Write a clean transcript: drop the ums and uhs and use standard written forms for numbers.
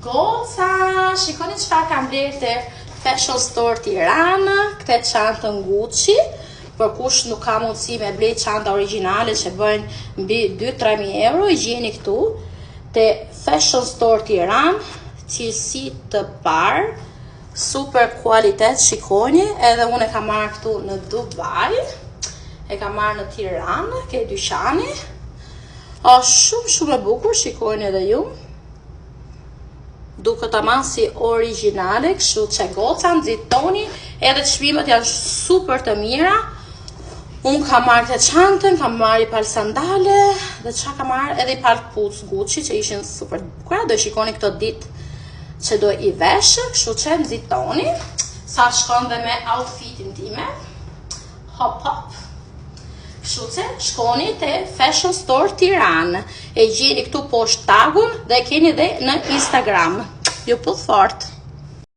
Goca, shikoni çfarë kam blerë te Fashion Store Tiranë, këtë çantën Gucci, për kush nuk ka mundësi me blej çanta origjinale që bëjnë mbi 2-3 mijë euro, i gjeni këtu te Fashion Store Tiranë, cilësi të parë, super kualitet, shikoni, edhe unë e kam marrë këtu në Dubai, e kam marrë në Tiranë, ke dyqani. Është shumë shumë e bukur, shikojeni edhe ju. Duket tamam si origjinale, kështu që goca nxitoni, edhe çmimet janë super të mira. Unë kam marrë këtë çantën, kam marrë i palë sandale dhe ça kam marrë edhe i palë këpucë Gucci që ishin super të bukura, do i shikoni këto ditë që do i veshë, kështu që nxitoni. Sa shkon dhe me outfitin time. Hop hop. Kështu që shkoni te Fashion Store Tiranë. E gjeni këtu poshtë tagun dhe e keni dhe në Instagram. Ju puth fort.